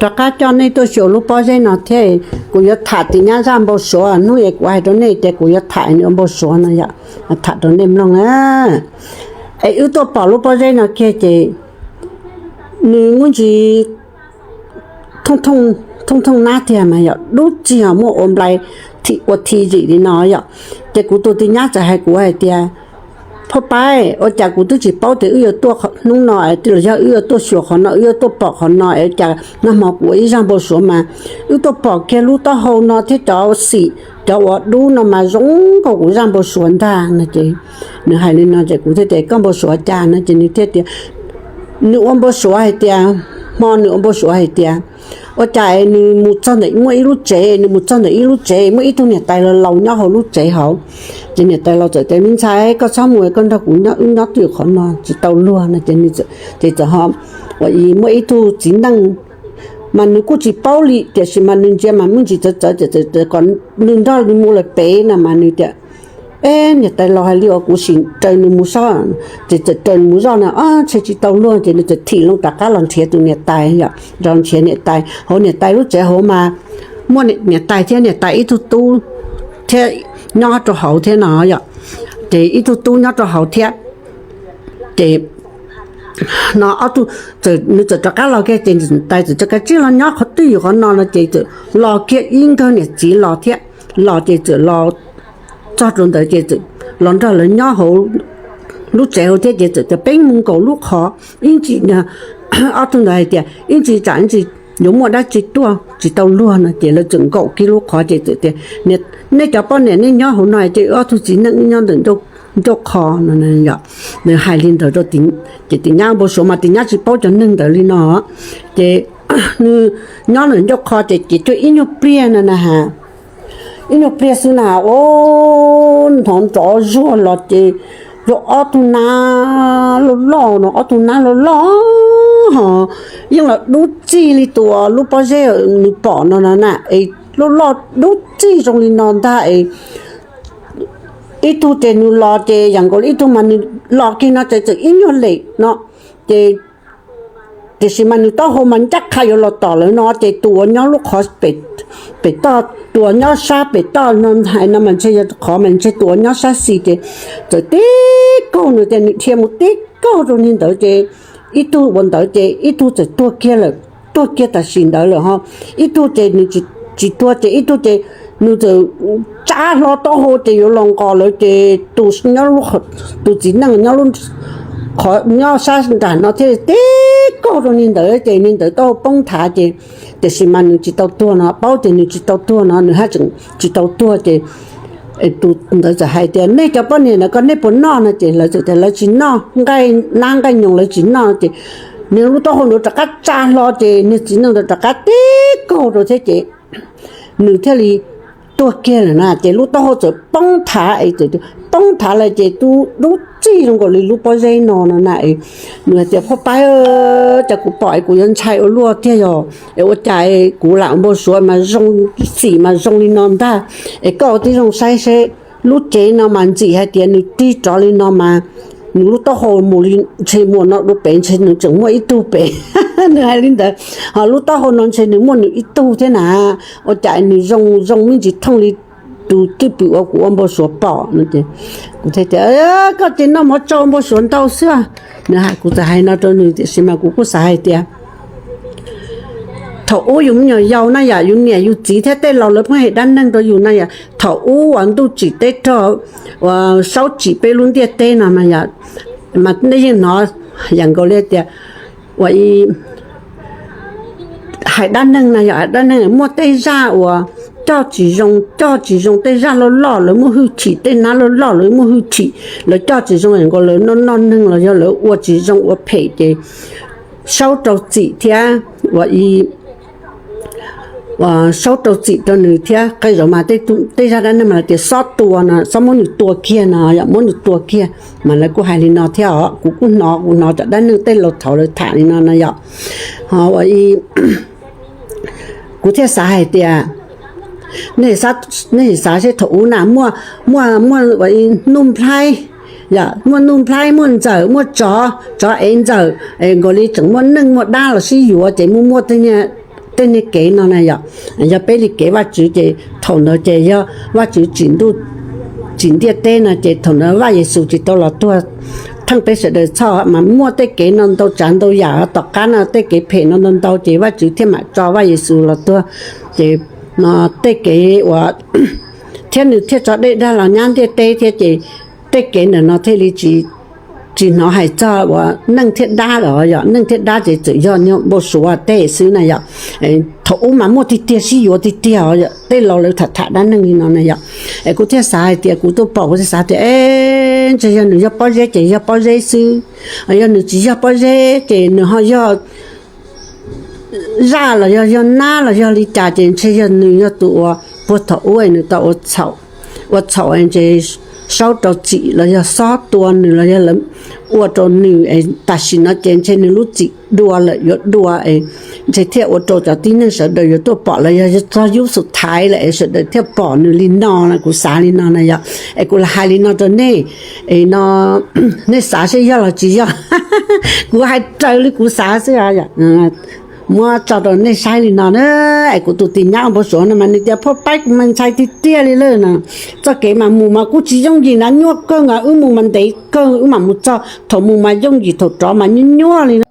Rov qab coj nej tuaj xyuas lub pob zeb no thiab. Kuv yuav tham tus nyab zaj npau suav, hnub es kuv hais rau nej tias kuv yuav tham nws ua npau suav no yom, tham rau nej mloog na. Es wb tuaj pom lub pob zeb no kiag ces nws muaj ntsis thooj thooj nab tiag mas yog dub txig, muaj ua nplai thim ua thi zim li no yom. Ces kuv tus tus nyab txawm hais kuv hais tias, phauj Paib, ua cas kuv twb tsis paub tias wb yuav tuaj hnub no los yog wb yuav tuaj xyuas qhov no, wb yuav tuaj pom qhov no es cas nag hmo kuv ua ib zaj npau suav mas wb tuaj pom kiag lub taub hau no thiab cov xim, cov uas dub no mas zoo nkaus kuv zaj npau suav ntag no ces nws hais li no ces kuv thiaj tias koj npau suav cas no ces nws thiaj tias, nws ua npau suav hais tias, hmo nws ua npau suav hais tias ua cas es nws mus txog ntawm muaj ib lub tsev, nws mus txog ntawm ib lub tsev muaj ib tug niam tais laus laus nyob hauv lub tsev hauv. Ces niam tais laus txawm tias me ntxhais, koj txhob mus, koj nrog kuv nyob, wb nyob twj ywm qhov no tsis tau luag no ces nws txawm, ces txawm ho ua ib, muaj ib tug txiv neej mas nws kuj tsis paub li tiam sis mas nws ntsia mas muaj ntsis txawv txawv ces txawm kom nws nrog nws mus lawm pem no mas nws tias, eb, niam tais laus hais li os, kuv sim raws nws mus sob. Ces txawm raws nws mus zoj no, ntshe tsis tau luag ces nws txawm thim loo rov qab los nrhiav tus niam tais yom, los nrhiav niam tais hauv niam tais lub tsev hauv mas muaj niam tais thiab niam tais ib tug tub thiab nyob rau hauv thiab no yom. Ces ib tug tub nyob rau hauv thiab. Ces no ob tug, nws txawm rov qab los kiag ces niam tais txawm tso kav tsij los nyob qhov twj ywm qhov no no ces txawm los kiag ib nkawg niam txiv los thiab. Los ces txawm los txog rau ntawd ces txawm los nrog lawv nyob hauv lub tsev hauv thiab ces txawm tias peb mus nkaum lub qhov ib ntsis, ob tug ntawd hais tias ib ntsis tsam ib ntsis yuav muaj dab tsi tuaj tsis tau luag no ces lawv txawm nkaum kiag lub qhov ces txawm tias, nej cov poj niam nej nyob hauv no ces ob tug txiv neej wb nyob ntawm ncauj qho no. Nws hais li ntawd rau, ces tus nyab npau suav mas tus nyab tsis paub cov neeg ntawd li no. Ces nws nyob ntawm ncauj qho ces ces tuaj ib nyuag pliag no na ha, ib nyuag pliag xwb na, ua hnov nrov zuag los ces yog ob tug nab loj loj no, ob tug nab loj loj ho yeej los dub txig li tus lub pob zeb nws pom no no na es, loj loj dub txig zoo li no ntag es. Ib tug ces nws los ces yam nkaus li ib tug mas nws los kiag no ces txawm ib nyuag lem no ces tiam sis mas nws taub hau mas ncaj qha yuav los tom lawv no ces tus uas nyob lub qhov pem toj, tus uas nyob sab pem toj no hais no mas ntshe yog qhov mas ntshe tus uas nyob sab xis ces txawm tib kaug nws tias nws dhia mus tib kaug rau niag ntawd ces ib tug ua ntawd ces ib tug txawm tuag kiag lawm, tuag kiag tam sim ntawd lawm ho. Ib tug ces nws tsis tuag ces ib tug ces nws txawm tsa hlo taub hau ces yuav los nqos lawv ces tus nyob, tus txiv neej nyob lub qhov nyob sab nram no thiaj li tib kaug rau niag ntawd ces niag ntawd taub hau poob nthav ces, tiam sis mas nws tsis tau tuag no, paub tias nws tsis tau tuag no nws haj tseem tsis tau tuag ces tus ntawd txawm hais tias nej cov poj niam na koj nej puas noj no ces lawv txawm tias lawv tsis noj, nqaij nab nqaij nyoos lawv tsis noj ces niag lub taub hau ntawd rov qab tsa hlo ces niag txiv neej ntawd rov qab tib kaug rau thiab ces nws thiaj li tuag kiag lawm na ces lub taub hau txawm poob thav es, poob thav lawm ces dub txig zoo nkaus li lub pob zeb no no na es. Nws hais tias phauj Paib, cas kuv pom es kuv yuav ntshai ua luaj tiag yog es ua cas kuv lam npau suav mas zoo, xim mas zoo li no ntag es koj ua tib zoo saib seb lub cev no mas ntxim hais tias nws tig rov li no mas nws lub taub hau mus li ntshe mus no dua pem ntshe nws tseem muaj ib tug pem. Nws hais li ntawd, ho lub taub hau no ntshe nws muaj nws ib tug thiab na, ua cas nws zoo zoo me ntsis thooj li tus twj pwm uas kuv ua npau suav pom no ces kuv thiaj tias koj ces noj mov tsau npau suav ntau xwb. Nws hais, kuv txawm hais no rau nws tiam sis mas kuv kuj xav hais tias thaum ub yus me nyuam yaus na yom, yus niam yus txiv thiab tej laus lawv pheej hais dab neeg rau yus na yom, thaum ub uas ntuj tsim teb rog, uas saub tsim peb lub ntiaj teb no mas yom, mas nej yeej hnov yam nkaus li tias uas hais dab neeg na yom, hais dab neeg muaj tej zaj uas coj tsis zoo, coj tsis zoo, tej zaj loj loj lawv muaj hwj chim, tej nab loj loj lawv muaj hwj chim, lawv coj tsis zoo yam nkaus lawv noj noj neeg los yog lawv ua tsis zoo ua phem ces saub rau txim thiab uas saub rau txim rau nws thiab. Qee zaum mas tej zaj dab neeg mas lawv tias xob tua no, xob muab nws tua kiag no yom, muab nws tua kiag mas lawv kuj hais li no thiab os. Kuv kuj hnov, kuv hnov cov dab neeg tej laus thaud lawv tham li no no yom. Ho uas kuv thiaj xav hais tias nej xav seb thaum ub na muaj, muaj, muaj nuj nplhaib, muaj nuj nplhaib, muaj ntxawm, muaj tsov, tsov ev ntxawm, nkaus li tseem muaj neej muaj dab los sib yuav ces muaj, muaj tej niag tej niag kev no na yom. Yog peb li kev Vajtswv ces thaum ntawd ces yog Vajtswv tsim ntuj tsim ntiaj teb no ces thaum ntawd Vaj Yexus tsis tau los tuag theej peb sawv daws txhoj, mas muaj tej kev no ntau tsav ntau yam, tom qab no tej kev phem no ntau ntau ces Vajtswv thiaj mam tso Vaj Yexus los tuag. Ces no tej kev uas thiab nws thiaj tso dej dag los nyab ntiaj teb thiab ces tej kev ntawm no thiaj li tsis hnov hais txog uas neej thiab dab los yog neej thiab dab ces txawm yog npau suav tej xwb na yom. Thaum ub mas muaj tiag tiag sib yuav tiag tiag, tej laus lawv tham tham dab neeg li no na yom. Es kuv thiaj xav hais tias kuv tuaj pom kuv thiaj xav tias e, ntshe yog nws yog pob zeb ces yog pob zeb xwb, yog nws tsis yog pob zeb ces nws ho yog zaj los yog yog nab los yog li cas ces ntshe yog nws yog tus uas puag thaum ub nws tau ua txhaum ntshe saub rau txim los yog xob tua nws los yog lawv ua rau nws es tam sim no ces ntshe nws lub txim dua lawm yuav dua es ntshe thiaj ua rau cov tib neeg sawv daws yuav tuaj pom los yog txog yub xu thaiv lawm es sawv daws thiaj pom nws li no na, kuv xav li no na yom. Es kuv los hais li no rau nej, es no nej xav seb yog los tsis yog, kuv hais raws li kuv xav xwb. Muab tso rau nej saib li no na. Es kuv tus tim nyab npau suav no mas nws tias phoj paib kuv mas ntshai tiag tiag li lawm no. Txoj kev mas mus mas kuj tsis yooj yim na, nyuaj kawg, wb mus mas ntev kawg wb mam mus txog, thaum mus mas yooj yim thaum rov mas nyuaj nyuaj li na.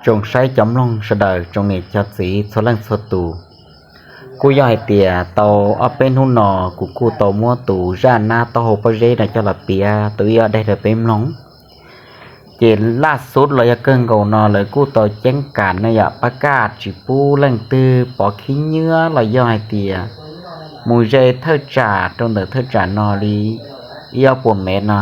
Tsoom saib cov mloog sawv daws, tsoom niam cov txiv txhua leej txhua tus, kuj yog hais tias tau ob peb hnub no kuv kuj tau muab tus zaj nab taub hau pob zeb no coj los piav tau ib ob daim rau peb mloog. Ces laj xub los yog kawg nkaus no lawv kuj tau ceeb kam ne yom, pab kaj tsis pub leej twg pov khib nyiab los yog hais tias mus ze thawj tsam rau ntawm thawj tsam no li ib ob puas mev no.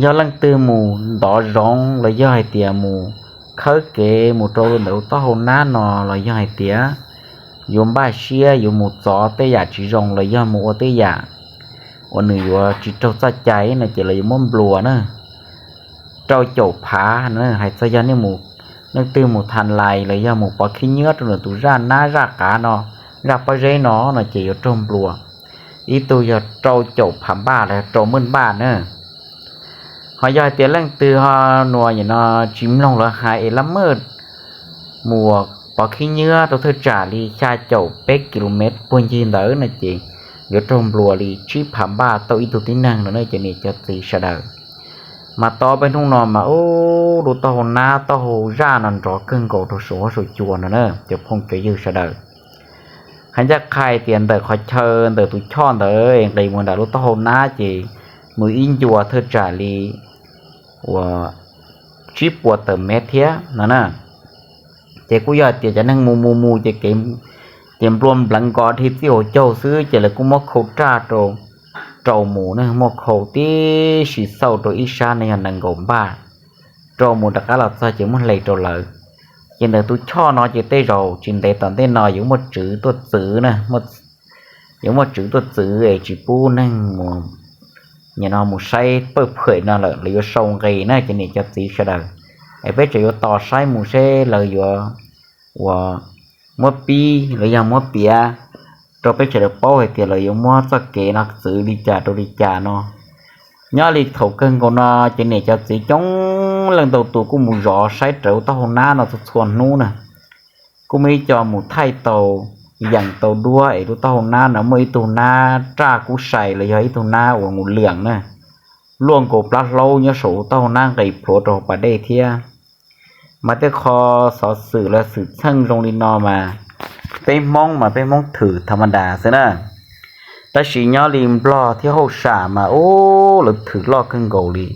Yog leej twg mus ntov zoov los yog hais tias mus khawb kev mus rau ntawm taub hau nab no los yog hais tias yuav npaj siab yuav mus txov tej yam tsis zoo los yog mus ua tej yam uas nws yuav tsis raug txoj cai no ces lawv yuav muab nplua na. Rau caum phav, hais txog yog nej mus, leej twg mus tha lais los yog mus pov khib nyiab rau ntawm tus zaj nab zaj qav no, zaj pob zeb no no ces yuav raug nplua. Ib tug yog rau caum phav npaj los yog rau maj npaj na. Ho yog hais tias leej twg ho nua nim no tsis mloog lawv hais es laj maj mus pov khib nyiab rau thawj tsam li xya caum peb ki lo mev puag ncig ntawd no ces yuav raug nplua li tsib phav npaj tau ib tug tib neeg no na cov niam cov txiv sawv daws. Mas tau peb hnub no mas ub, lub taub hau nab taub hau zaj no nrov kawg nkaus rau saum huab saum cua no na cov phooj cov ywg sawv daws. Hais ncaj qha tias ntawm qhov chaw ntawm tus choj ntawd nqis mus nram lub taub hau nab ces mus ib ncua thawj tsam li uas tsib puas tawm mev thiab no na. Ces kuj yog hais tias cov neeg mus mus mus ces kev, ces nplua npleev nkaus dhi txij hauv caug xwb ces lawv kuj muab khau raj rau, rau mus ne, muab khau tib si xauj rau ib sab ne yog nees nkaum npaj, rau mus rov qab los txog ces muab hle rau lawv. Ces ntawm tus choj no ces tej zaum tsis ntev tom ntej no yuav muaj tswv tuaj txwv na, yuav muaj tswv tuaj txwv es tsis pub neeg nim no mus saib pawj phwm no lawm, lawv yuav sau nqis na cov niam cov txiv sawv daws. Es peb tseem yuav tos saib mus seb lawv yuav uas muab pib los yog muab piav rau peb sawv daws paub hais tias lawv yuav muab txoj kev no txwv li cas rau li cas no. Nyob li thaum kawg nkaus no ces niam cov txiv coob leej ntau tus kuj mus zov saib raws lub taub hau nab no txhua txhua hnub na. Kuj muaj ib co mus thaij tau, yees tau duab es lub taub hau nab no muaj ib tug nab raj kub sai los yog ib tug nab uas mus liam na, luaj nkaus plab hlaub nyob saum lub taub hau nab nqis plhuav rau hauv pas dej thiab. Mas tej qho xov xwm los xwm txheej zoo li no mas peb Hmoob mas peb Hmoob thwm tha ma das xwb na. Tab sis nyob li Nplog thiab hauj sam mas ub, lawv thwm loj kawg nkaus li.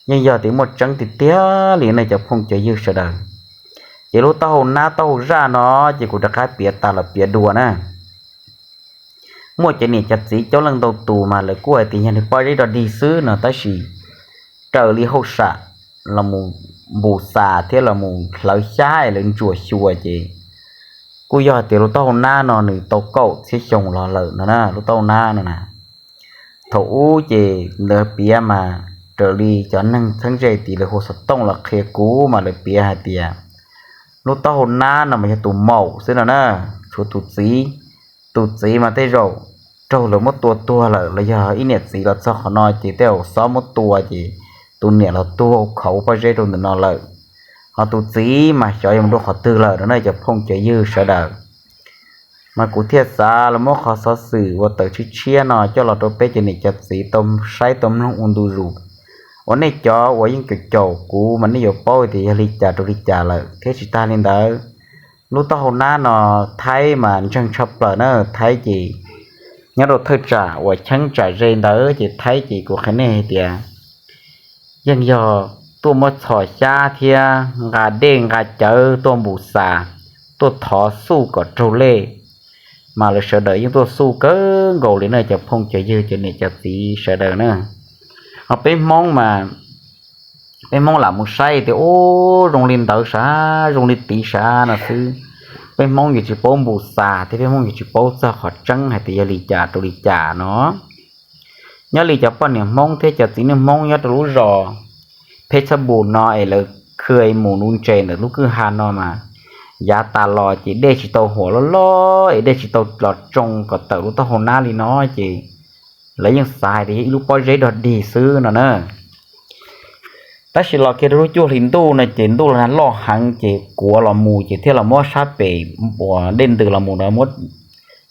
Yeej yog tias muaj tseeb tiag tiag li nej cov phooj cov ywg sawv daws. Ces lub taub hau nab taub hau zaj no ces kuv rov qab piav tas los piav dua na. Muaj cov niam cov txiv coob leej ntau tus mas lawv kuj hais tias yog niag pob zeb dog dig xwb no, tab sis raws li hauj sam los mus npus xas thiab los mus hlawv xyab es lawv ntsuas xyuas ces kuj yog hais tias lub taub hau nab no nws tau kaum txhiab xyoo los lawm no na, lub taub hau nab no na. Thaum ub ces ntawd piav mas raws li cov neeg txheeb ze tid lawv hu xov tooj los qhia kuv mas lawv piav hais tias lub taub hau nab no mas yog tus maum xwb no na, tshuav tus txiv. Tus txiv mas tej zaum raug lawv muab tua tuag lawm los yog ib niam txiv los txog qhov no ces tej zaum xob muab tua ces tus niam los tuag khauv pob zeb rau ntawm no lawm. Ho tus txiv mas xyov yog mus rau qhov twg lawm no na cov phooj cov ywg sawv daws. Mas kuv thiaj xav los muab qhov xov xwm uas tawm tshiab tshiab no coj los rau peb cov niam cov txiv tau saib tau mloog ua ntu zus. Uas nej cov uas yeej caum caum kuv mas nej yuav paub tias yog li cas rau li cas lawm thiab. Tsis tas li ntawd, lub taub hau nab no Thaib mas ntseeg tshaj plaws na. Thaib ces nyob rau thawj tsam uas cheeb tsam ze ntawd ces Thaib ces kuv qhia nej hais tias yeej yog tuaj muab txhos xyab thiab nqa dej nqa cawv tuaj npus xas, tuaj thov xuj kom raug lej. Mas lawv sawv daws yeej tuaj xuj kawg nkaus li na, cov phooj cov ywg cov niam cov txiv sawv daws na. Ho peb Hmoob mas, peb Hmoob lam mus saib tias ub zoo li ntawd sav, zoo li tid sav no xwb. Peb Hmoob yuav tsis paub npus xas thiab peb Hmoob yuav tsis paub txog qhov tseeb hais tias yog li cas rau li cas no. Nyob li cov poj niam Hmoob thiab cov txiv neej Hmoob nyob rau lub zos Pheb Txhab Npus no es lawv khw mus nuv ntses ntawm lub kwj ha no mas, yav tas los ces dej tsis tau huam loj loj es dej tsis tau los tsoo kom tawm lub taub hau nab li no ces lawv yeej xav hais tias yog ib lub pob zeb dog dig xwb no na. Tab sis los kiag rau lub cuaj hlis ntuj no ces ntuj los loj heev ces kuav los mus ces thiaj los muab sab pem uas dej ntws los mus no muab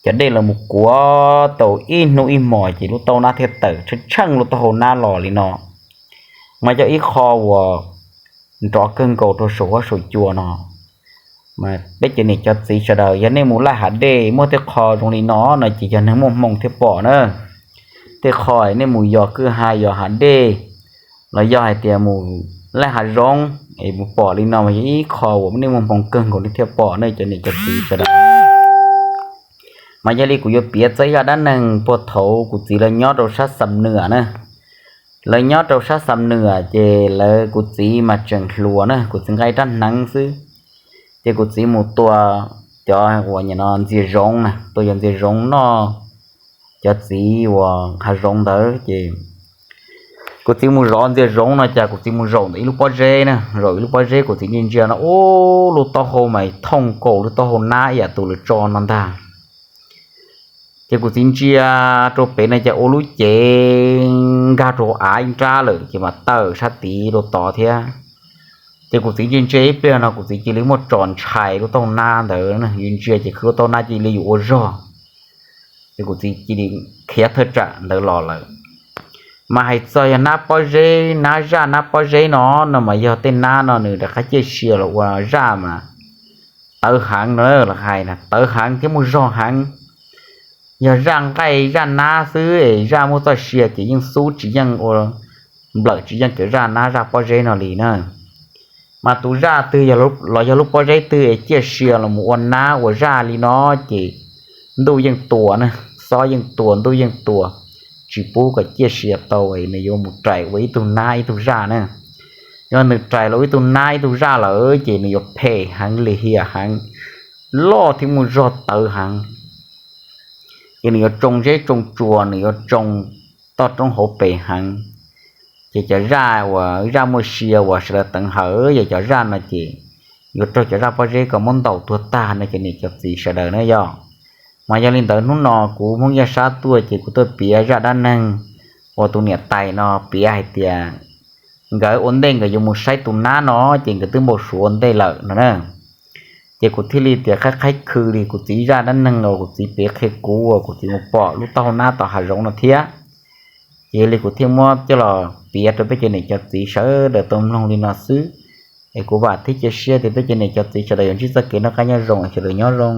cov dej los mus kuav tau ib hnub ib hmos ces lub taub hau nab thiaj tawm tsheej tsheej lub taub hau nab los li no. Mas yog ib qho uas nrov kawg nkaus rau saum huab saum cua no. Mas peb cov niam cov txiv sawv daws yog nej mus laij hav dej muaj tej qho zoo li no no ces yog neeg muaj hmoo thiaj pom na. Tej qho nej mus yos kwj ha yos hav dej los yog hais tias mus laij hav zoov es mus pom li no mas yog ib qho uas nej muaj hmoo kawg nkaus nej thiaj pom ne cov niam cov txiv sawv daws. Mas yog li kuv yuav piav txog ib zaj dab neeg puag thaum kuv txiv lawv nyob rau sab Xam Nuam na. Lawv nyob rau sab Xam Nuam ces lawv kuv txiv mas tseem hluas na, kuv txiv nqa ib rab hneev xwb. Ces kuv txiv mus tua cov uas nim no ntxias zoov na, tua cov ntxias zoov noj cov txiv uas hav zoov ntawd ces kuv txiv mus zov ntxias zoov no cas kuv txiv mus zaum ntawm ib lub pob zeb na, zaum ib lub pob zeb kuv txiv ntsia ntsia no ub lub taub hau mas thooj nkaus lub taub hau nab ib yam tus lawv tso no ntag. Ces kuv txiv ntsia rau pem no cas ua lub cev nkag rau av ib nrab lawm ces mas tawm sab tid rau tod thiab. Ces kuv txiv ntsia ntsia ib pliag no kuv txiv cia li muaj tsos ntshai lub taub hau nab ntawd, yus ntsia ces khwv lub taub hau nab cia li yuav ua zog. Ces kuv txiv cia li khiav thawj tsam ntawd los lawm. Mas hais txog yog nab pob zeb, nab zaj nab pob zeb no, no mas yog tej nab no nws rov qab ciaj sia los ua zaj mas tawv heev no, lawv hais na tawv heev thiab muaj zog heev. Yog zaj nqaij zaj nab xwb es zaj muaj txoj sia ces yeej xub tsis yeej ua, nplawm tsis yeej cov zaj nab zaj pob zeb no li na. Mas tus zaj twg los yog lub pob zeb twg es ciaj sia los mus ua nab ua zaj li no ces ntuj yeej tua na, xob yeej tua ntuj yeej tua, tsis pub kom ciaj sia tau, nws yuav mus rais ua ib tug nab ib tug zaj na. Yog nws rais los ib tug nab ib tug zaj lawm ces nws yuav phem heev lim hiam heev, loj thiab muaj zog tawv heev. Ces nws yuav tsoo zeb tsoo tsua, nws yuav tsoo toj roob hauv pes heev. Ces cov zaj uas zaj muaj sia uas sawv daws teev hawm yog cov zaj no ces yuav raug cov zaj pob zeb ko muab ntaus tuag tag no cov niam cov txiv sawv daws na yog. Mas yog li ntawd hnub no kuv Hmoob Yaj Sab tuaj ces kuv tuaj piav zaj dab neeg uas tus niam tais no piav hais tias nkawd ua ntej nkawd yuav mus saib tus nab no ces nkawd twb npau suav ua ntej lawm no na. Ces kuv thiaj li tias qhaib qhaib khw li kuv txiv zaj dab neeg los kuv txiv piav qhia kuv uas kuv txiv mus pom lub taub hau nab tom hav zoov no thiab. Ces yog li kuv thiaj muab coj los piav rau peb cov niam cov txiv sawv daws tau mloog li no xwb. Es kuv vam thiab cia siab tias peb cov niam cov txiv sawv daws yuav ntsib txoj kev noj qab nyob zoo, sawv daws nyob zoo.